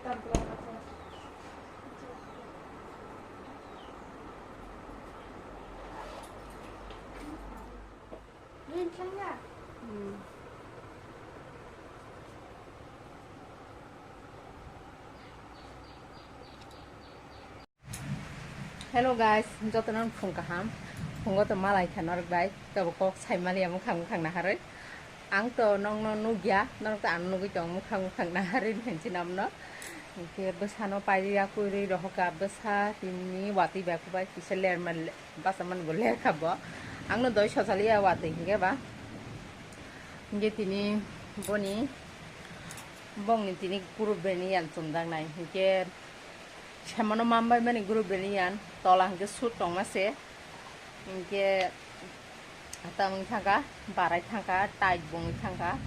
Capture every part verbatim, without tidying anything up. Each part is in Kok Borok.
Hello guys, jotono phung kaham. Phungo to malai kha norok bai, tabo kok sai maliya mukhang mukhang naharwi. Ang to nokno nukya, norok to ano nugwi tong mukhang mukhang naharwi hinwi sinamno. Hinkhe bwsano pairiya kwrwi rohoka bwsa tini watwi bai kubai kisa lerma le-, basa mani bo lerkha bo. Angno doi sojaliya watwi hinkhe ba. Hinkhe tini boni bongni tini group beni yan chumjaknai hinkhe. Semano mambai mani guru bini yan tola hingke sut tongma se. Hingke tamo thangka barai thangka tai bongwi thangka.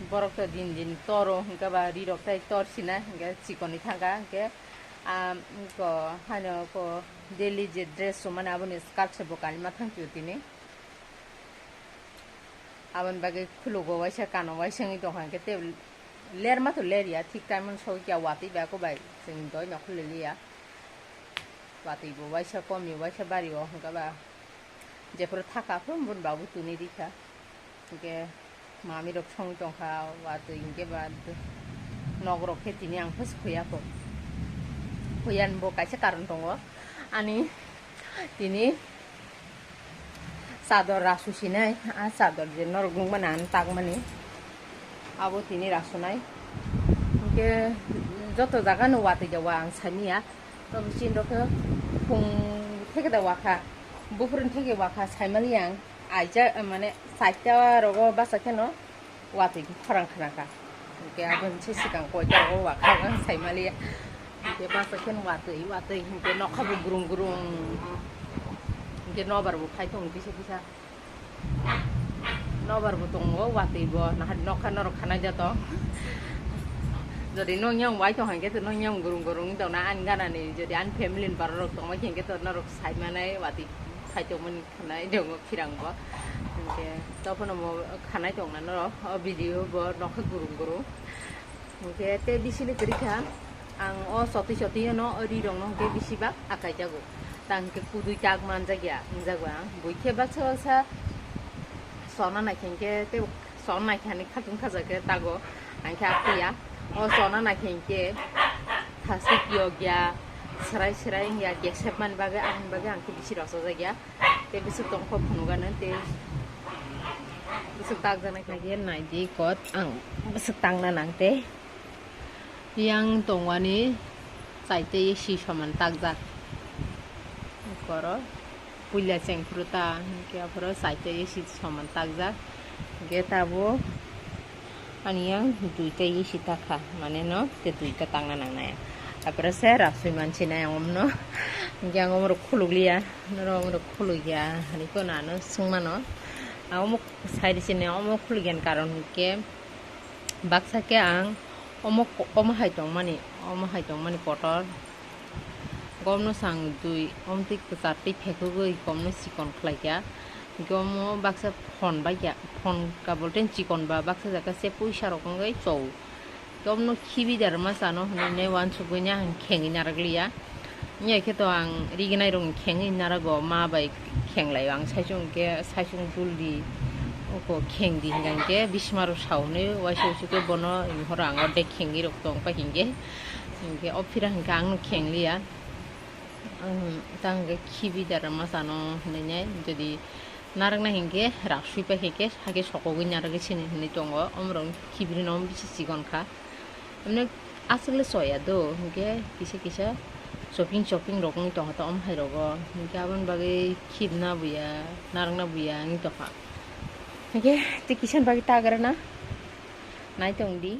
Borok to din din toro hingke ba ri rok tai tor sina hingke chikoni thangka hingke, ah, ko hano ko daily je dress sumani aboni skirt se bo kanima thangpio tini. Aboni bagwi khulugo waisa kano waisa wngwi tongkha hwnkhe tei lerma to lerya thik time-o sogwi kya watwi bai ako bai chwng doi nokhor liliya. Watwi bo waisa komi waisa bari o hwnkhe ba jephuru thaka phuru boni babu tuni rikha. Hwnkhe mami rok songwi tongkha watwi hwnkhe ba nok rok khe tini ang phas khuya kho. Khuyan bo kaisa karon tongo. Ani tini chador rasu sinai, a chador je norok nukmani ang takmani, abo tini rasunai. Hwnkhe joto jaga no watwi jawa ang saimanya, tobo chini rok khe phung theke da wakha, buphuru theke wakha saimaliya ang, aija mane chaita rogo bachai kheno. Watwi khorang khna kha. Hwnkhe aboni se swkang koita o wakha ang saimaliya. Hwnkhe bachai khe watwi, watwi hwnkhe nokha bo gurung gurung. Hwnkhe nobar bo phai tongo kisa kisa. Nobar bo tongo, watwi bo. Nahar nokha norok khanai da tong. Jodi nokni yang wai tong hwnkhe to nokni yang gurung gurung wng tong na ani gana ni. Jodi ani family ni borok rok tongma khe hwnkhe to norok sai manai watwi phai tongmani. Khanai tongo khirang bo. Hwnkhe tophano mo khanai tongna norok o video bo nokha gurung gurung. Hwnkhe tei bisini kwrwi kha ang o sotwi sotwi no o ri rok no hwnkhe bisi bak akai jago. Ta hwnkhe kudui tak manjak ya wngjago ang. Bui khe baksa baksa sona nai khe hwnkhe tei Song nai khe ani khatung khajak khe tago, ang khe akhliya. O sona nai khe hinkhe thasik yok ya, srai srai wng ya, gesep mani bagwi, aboni bagwi ang khe bisi rosojak ya. Tei bwswk tong kho phunukgano tei bwswk takjaknai khe. Nai di kot ang bwswk tangna nang tei. Yang tongwani chaitei si soman takjak. Koro puila chengphuru ta hinkhe aphuru chaitei si soman takjak. Hinkhe tabuk ani yang duitei si takha, mane no te duita tangna nangnai. Aphuru se rasui mansinai omno. Hinkhe ang omorok khulukliya, norok omorok khulukya hinwi phano ano swngmano. Ang omo sai rwsini omo khulukya ni karon hinkhe baksa khe ang Omo ko-, omo hai tongmani, omo hai tongmani kotor. Gomno sang dui, omtwi kwchar twi phekugwi gomno chikon khlaikha. Gomno baksa phone baikha, phone ka bolte chikon ba baksa jaka se puisa rok wngwi chou. Gomno khibi derma chano hwnwi ne uansukgwi ne ang khengwi narwkliya. Wngya khe to ang rignai rok khengwi narago ma bai khenglai o ang saichung khe saichung dul di oko kheng di hinga hinkhe bisma rok saunwi uaisa uaisa khe bono horo ang ordek khengwi rok tong pai hinkhe hinkhe o phira hinkhe ang no khengliya. Ang tang hinkhe khibi dara ma chano hinwi nai jodi narwknai hinkhe rak sui pai hinkhe hakhe sokogwi narwgwi sini hinwi tongo omorok khibiri no bisi chikon kha. Mane aswk le choya do, hinkhe kisa kisa shopping shopping rok wng tongkha to, omo hai rogo, hinkhe aboni bagwi khibna buya, narwkna buya wng tongkha. Hinkhe tei kisa ni bagwi ta gra na, nai tong di.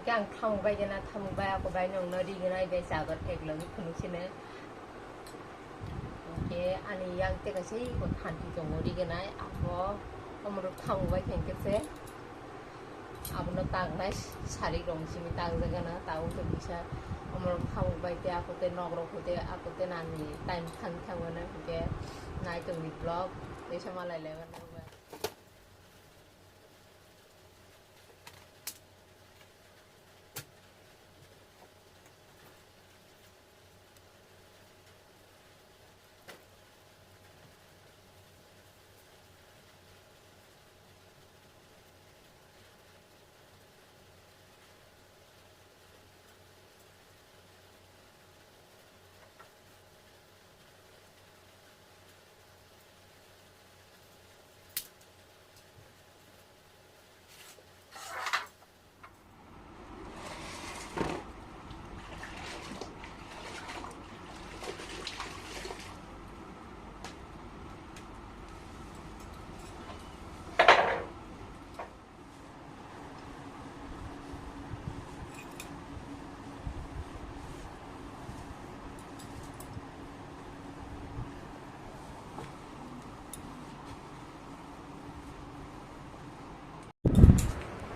Khe ang thamuk bai gana, thamuk bai ako bai nongno rignai bai chago thek logi phunuk sino. Khe ani yang teka sei ko thanti tongo rignai ako omorok thamuk bai khe khe se. Abono tangnai sari rong simi tangjak gana, tabo khe kisa omorok thamuk bai te ako te nok rok hoite ako te nani time thang thang gana hwnkhe nai tongni vlog teisa malai lai mano.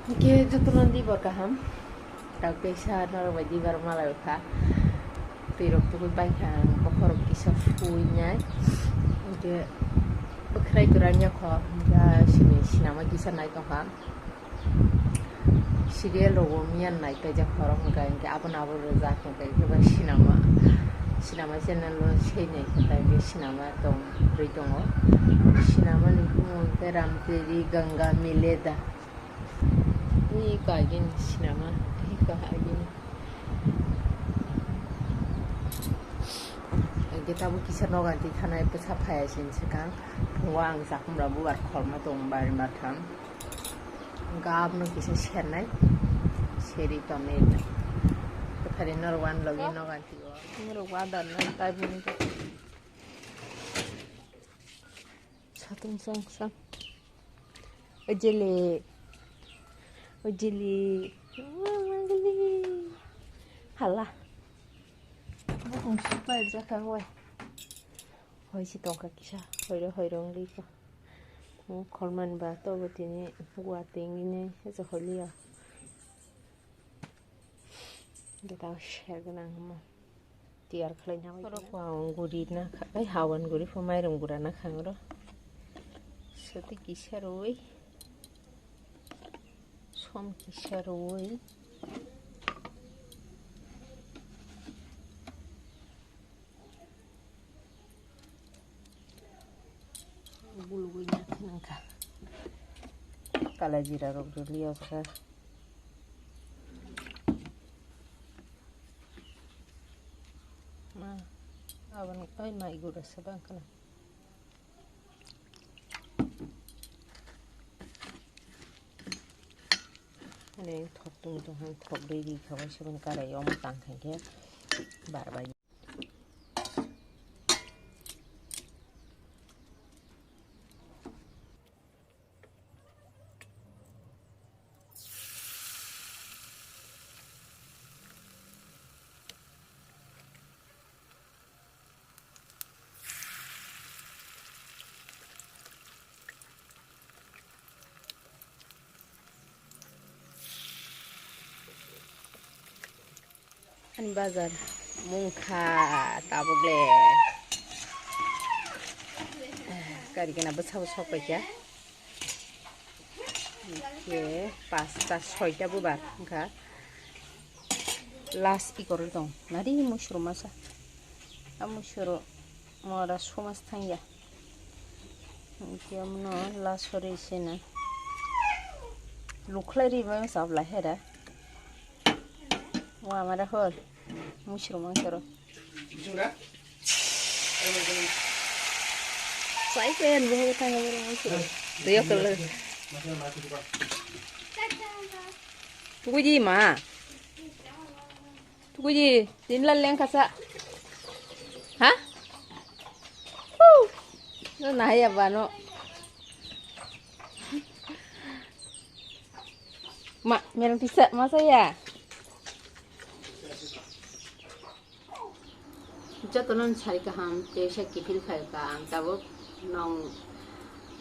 Hingke jotono di bo kaham. Tak peksa norok bai di bar malai kha. Twi rok tugui bai kha ang bokhorok kisa phui nai. Hingke bwkhwrai kwran ya kho. Hingke sini sinama kisa nai tong kha. Serial rogo miyan nai paijak khorok hwnkha hwnkhe abono abo rwjak hwnkha hwnkhe bai sinama, sinama channel o seinai hwnkha hwnkhe sinama tong rwi tongo. Sinama ni bumung hwnkhe Ramteri Ganga Mileda. Ui kagin sinama, ui kagin. Hwnkhe tabuk kisa noganti thanai bwsa phaiya sini swkang. Phungo ang chakhumra bubar khorma tong bari matham. Gabno kisa sernai, seri tonwi. Kwthari norok wan logi nogan tio. Norok wadar na tai bini. Satung sang sang. Ojele. Ojele. Hala. Bukung super jaka wai. Hoi si tongka kisa. Hoiro hoiro ngi ko. Khorman ba tobo tini gua tingini hesa holiya. Geta ser gwnang hamo tiyar khlai na bai. Borok khe. Hawan guri na kha, ai hawan guri pho mairum gura na khang ro. Sati kisa roi. Som kisa roi. Bulugwi na khanang kha. Kala jira rok rwli o kha. Ma, aboni oi mai gura se bang khana. Ani thok tung tung han thok dei di khabai se bang karai omo tang khankhe bar bai. Ani bazar mungkha tabuk le. Gari gana bwsa bwsa paikha. Ke pasta soita bubar wngkha. Last ikorwi tong. Nari musuru masa. A musuru mora sumas thangya. Hingke omono last hori sena. Lukhlai ri bai masa abla hera. Wa mara hol. Musuru mangsa ro. Sai pen bo tanga bo musuru. Tuyo kele. Tukuji ma. Tukuji, tinla lengkasa. Ha? Huh. No nahaya bano. Ma, merong tisa, masa ya? Jotono sari kaham, teisa kiphil phaikha ang tabuk nong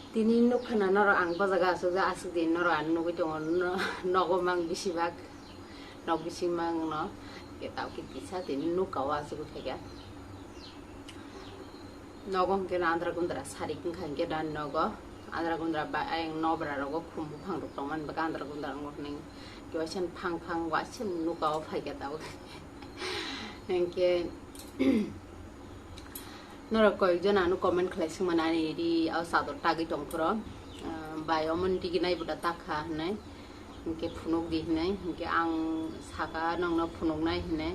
tini nukha na norok ang bo jaga aswk ja aswk din norok ang nugwi tongo no-, nogo mang bisibak nok bising mang no ke tau ki kisa tini nukha o aswk phaikha nogo hwnkhe na andra gundra sari wngkha hwnkhe dan nogo andra gundra ba ayang nobra rogo khum buphang rok tongmani bagwi andra gundra wngkha hwnwi kibaisa phang phang waisa nukha o phaikha tabuk hwnkhe. Norok koyekjon ano comment khlai swngmani ani ri o chador tagwi tongphuru, ah, bai omo ni riginai bo da takha hinwi, hinkhe phunuk di hinwi, hinkhe ang saka nongno phunuknai hinwi,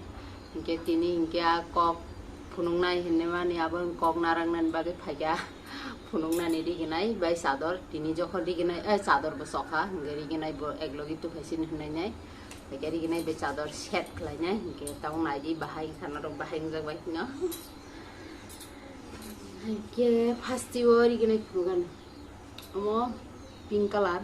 hinkhe tini hinkhe a kok phunuknai hinwi mani abo kok narwknani bagwi phaikha phunuknani riginai bai chador tini jokhon riginai, eh, chador bo chokha hinkhe riginai bo eklogi tuphai sini hinwi nai. Phaikhe riginai bai chador set khlainai, hinkhe tabuk naidi bahai wngkha norok bahai wngjak bai hino. Hinkhe first o riginai phunukgani. Omo pink colour.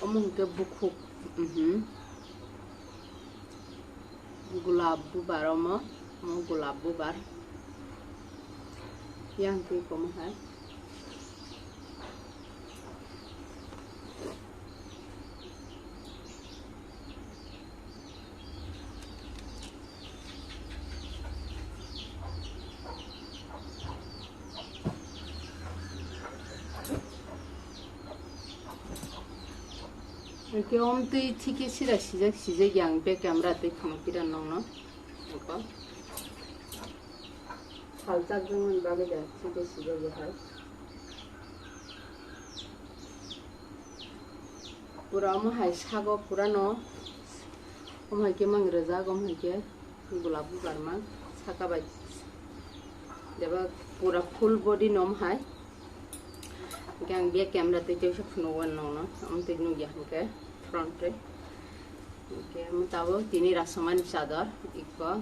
Omo hinkhe bukhuk, mhm. Gulab bubar omo, omo gulab bubar. Yang twi komo hai. Eke om twi thike sira sijak sijak yang be camera twi khama kira nongno. Eko. Salchak jongmani bagwi da thike sijak ya hai. Pura omo hai sago pura no. Omo hai khe mang rwjak, omo hai khe gulab bubar mang saka bai. Deba pura full body no omo hai. Hingke ang bag camera tei tei se phunuk wan nong no. Omo tei nukya hingke front tei. Hingke omo tabuk tini rasomani chador ikko.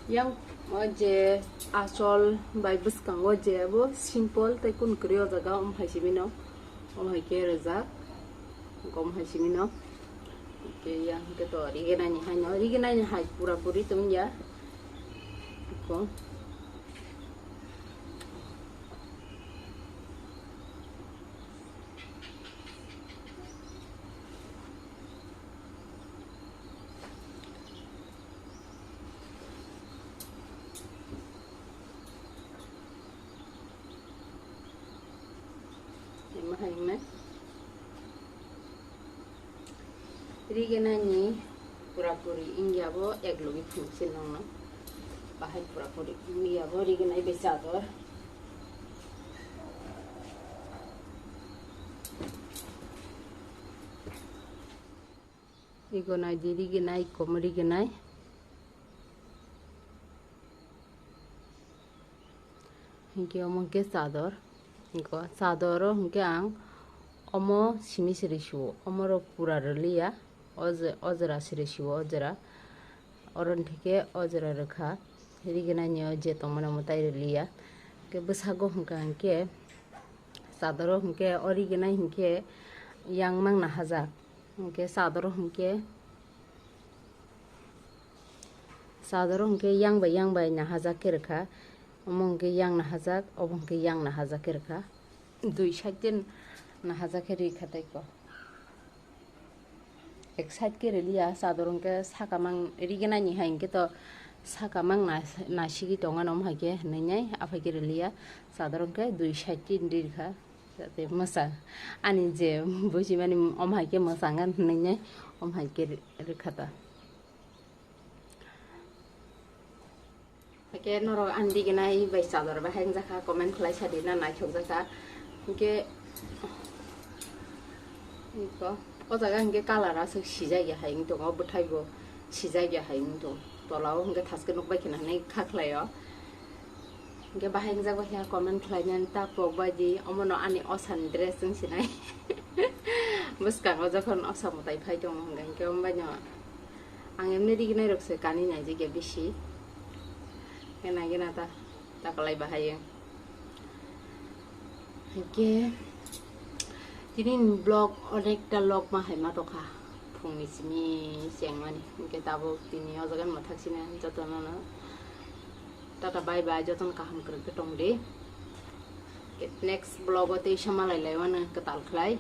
Yang o je achol bai bwskango je abo simple tei kun kwrwi o jaga om hai simi no, om hai khe rwjak, om hai simi no. Hingke yang hingke to rigenai ni hai no, rigenai ni hai pura puri tong ya. Ko. Ema hai wngnai. Rigenani pura puri wngya bo ek logi phunukse nongno. Bahai pura puri wngya bo rigenai bai chador. Igo naidi rigenai, komo rigenai. Hinkhe omo hinkhe chador. Hinkhe chadoro hinkhe ang omo simi siri suo. Omoro pura rwliya. O je-, o jora siri suo, o jora. Oro hinkhe o jora rwkha. Rigenani o je tongmani omo tai rwliya. Hinkhe bwsago hinkha hinkhe chadoro hinkhe o rigenai hinkhe yang mang nahajak. Hinkhe chadoro hinkhe Chadoro hwnkhe yang bai yang bai nahajak khe rwkha. Omo hwnkhe yang nahajak, obo hwnkhe yang nahajak khe rwkha. Dui side din nahajak khe rikha tei ko. Ek side khe rwliya, chador hwnkhe saka mang rigenani hai hwnkhe to saka mang na-, nasigwi tongmani omo hai khe hwnwi nai aphai khe rwliya. Chador hwnkhe dui side din ri rwkha. Jate mwsa ani je buji mani omo hai khe mwsa ngan hwnwi nai omo hai khe rwkha ta. Hake norok ani diginai bai chador bai hai wngjakha, comment khlai sadi na naithok jakha. Hwnkhe iko o jaga hwnkhe colour aswk sijak ya hai wng tongo, bwthai bo sijak ya hai wng tongo. Tola o hwnkhe thaske nukbai khna hinwi kha khlai o. Hwnkhe bahai wngjak bai khe comment khlai nani ta pok bai di, omo no ani osa ni dress wng sinai. Bwskango jokhon osa mwtai phai tongo hwnkhe, hwnkhe omo bai no. Ang emni riginai rok se kani nai jigya bisi. Kena gena ta, ta kalai bahai. Hingke tini ni vlog onekta vlog ma hai ma tokha. Phungni simi chengmani. Hingke tabuk tini o jaga ni mathak sini jotono no. Tata bye bye, jotono kaham kwrwng khe tong di. Next vlog o tei sama lai lai wano kwtal khlai.